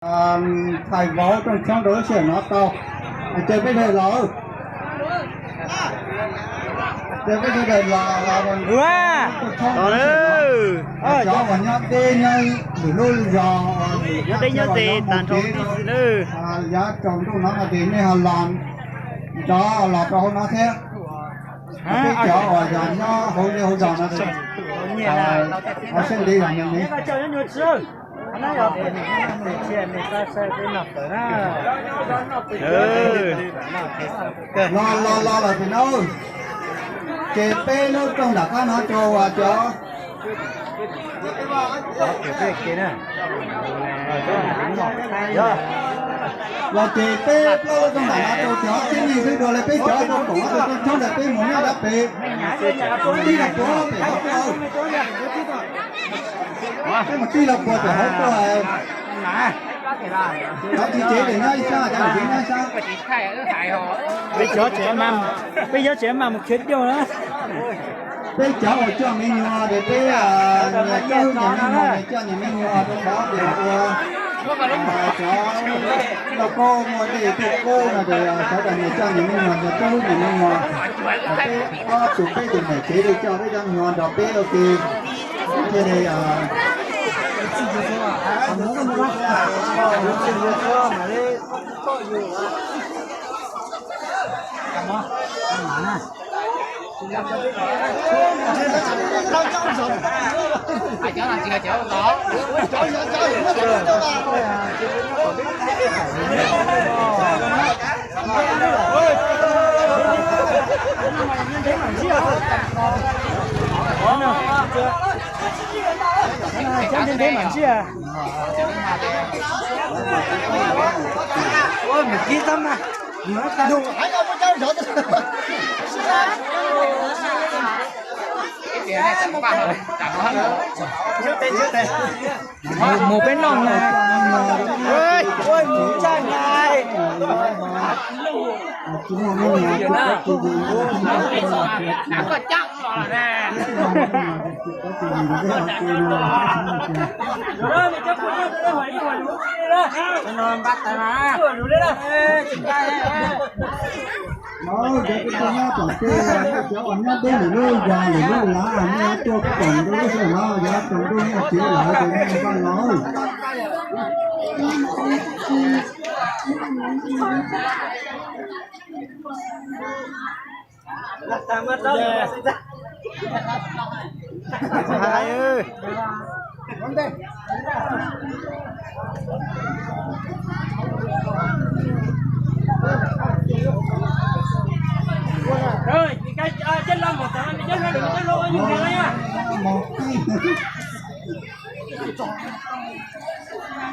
Thais vauv rooj tshoob rau lub sij hawm no tau. Ces peb sawv daws los, ces peb sawv daws los, cov uas nyob deb nyob lwm lub zos, nyob deb nyob ze tag nrho tib si nawb, yav tsaus ntuj no no ces nej ho los nrov los rau hauv no thiab. Peb cov uas yog nyob hauv zej hauv zos no, ho sab ntev zog no ne. Los los los los tim no, ces peb lub rooj nram qab no rau uas cov, los ces peb plaub lub rooj nram no rau cov tib neeg xwb dua li peb cov rau koom ob tug rooj tshoob ntawd peb mus nyob dab pem, tij los puag pem hauv tuaj, peb mus tij los puag pem hauv tuaj. Cov tsis cev ces nyob ib sab, cov tsis cev nyob ib sab. Peb cov tsev mas, peb cov tsev mas mus khiav dauj na. Peb cov uas coj me nyuam ces peb nyias coj nyias me nyuam, nyias coj nyias me nyuam rau qhov tias ua cov lauj kaub muaj dej tuaj kub no ces sawv daws nyias coj nyias me nyuam, nyias coj nyias me nyuam. Peb ob tug peb tus niam tsev li coj peb cov me nyuam nrog peb ua ke thiaj li Cov ntev ntev mam ntsij. Mus peb noj na. Cov uas nyob tom tej, cov uas nyob deb lwm lub zos lwm lub lav, nej tuaj koom rau lub sij hawm no, yog tsaus ntuj nyob tsev lawm ces nej vaj los.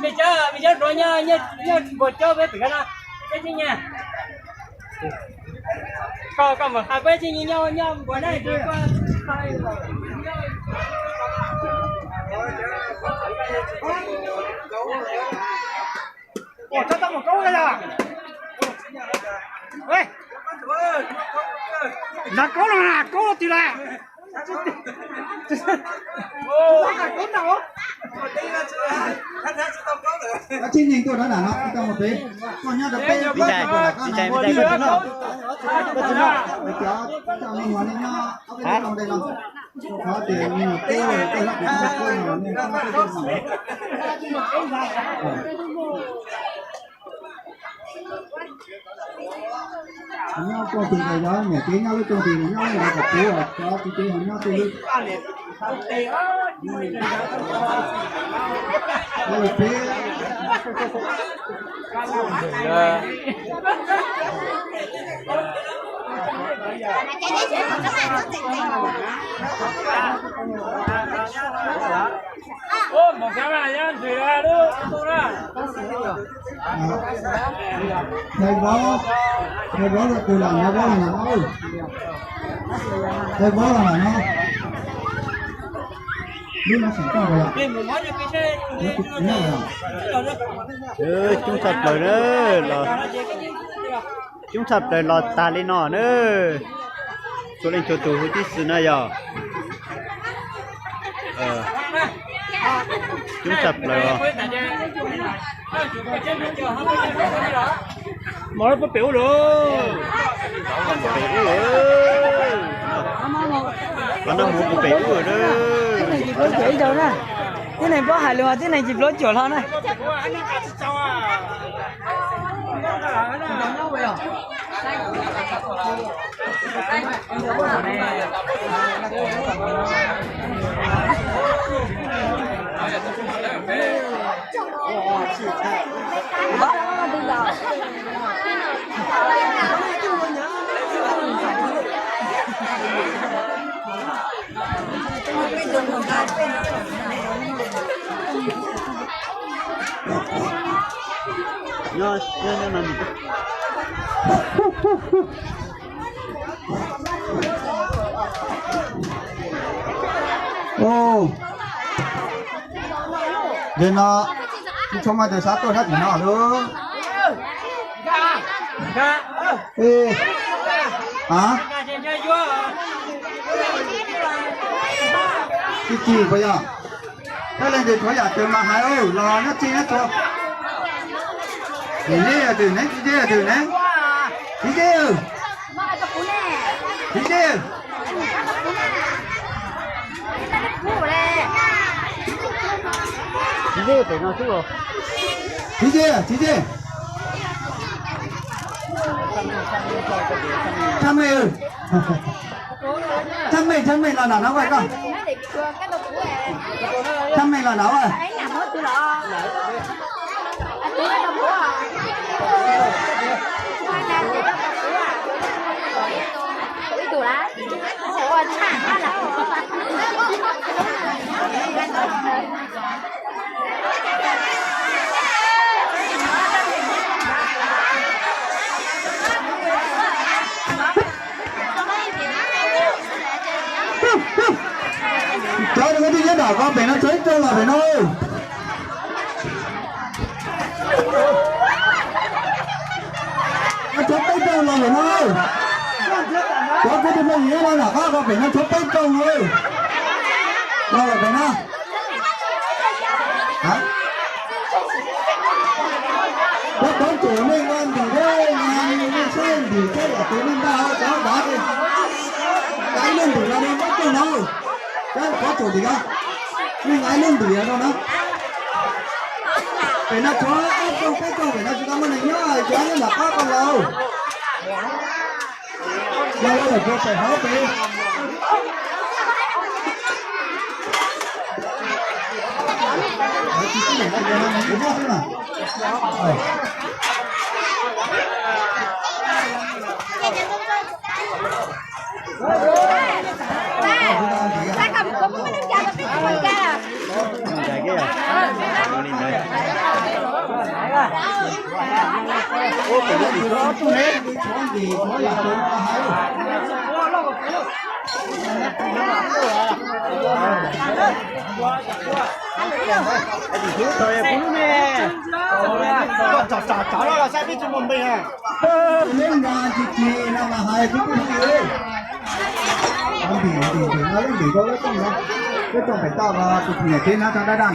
Mej cov, mej cov hluas nyob, nyob npuas cov peb pem no, cov tsis nyiam. Koj, koj mam hais peb tsis nyiam nyob, nyob npuas na. Ua tsob tau mus kaub na yog. Nrog kaub los, kaub los twg lawm? Tsis neeg tuaj rau nram no, tau mus pem, koj nyob rau peb, peb ntawm no, cov coj me nyuam nej nyob ob peb lub rooj dej no, rau qhov tias me nyuam tub, tej hlob kuv tub tub no, nej nyob tej rooj no. Nyob rooj twg los yog niam tsev nyob lub rooj twg los nyob lub ntawd kom puv, cov tsis tsev ho nyob tej lub. Thầy Võ, thầy Võ là từ làng, thầy Võ là làng nào? Thầy Võ là làng nào? Lub no sẵn to rồi ạ. Nhớ rồi ạ. Coob tshaj plaws na, los coob tshaj plaws los tag li no na. Txhua leej txhua tus huv tib si na yog. Coob tshaj plaws os. Mos lawv puag pem ub lawm. Pem ub lawm. Qhov no mus puag pem ub lawm na. Tib neeg plaub caug ib zaug na. Tib neeg plaub hais lus, tib neeg tsis plaub cuam hlo na. Ntawm no ib tsoom mloog tau sab tuaj sab tim no lawm. Tsis tsim puas yog? Koj leej twg tshuav yam twg mas hais los nyob txij nyob txhua. Tsis yog twg ne, tsis yog twg ne. Tsis yog. Tsis yog. Tsis yog pem no xwb os. Tsis yog, tsis yog. Thaj Mej, Thaj Mej, Thaj Mej los nram no ua koj. Thaj Mej los nram ua. Cov twb nyob nram ko pem no tshuav ib rooj los pem no. Tshuav peb rooj los pem no. Cov kwv tij phooj ywg nyob nram qab ko pem no tshuav peb rooj los. Los pem no. Cov pov tsum nej nqa ntim thiab, nej saib ntim thiab yam twg nej nqa cov dav, nqa ib lub ntim los nej pab rooj no. Cov pov tsum ntim no, nej nqa ib lub ntim no na. Pem no tshuav ob rooj peb rooj pem no tsis tau muaj neeg nyob, cov nyob nram qab ko los. Los los lawm puag pem hauv pem. Neb nqa tsis tsis no mas hais kuv kuj ntim ntim ntim no, lub ntim rau lub rooj no, lub rooj pem toj tus niam tsev no tso dab dab.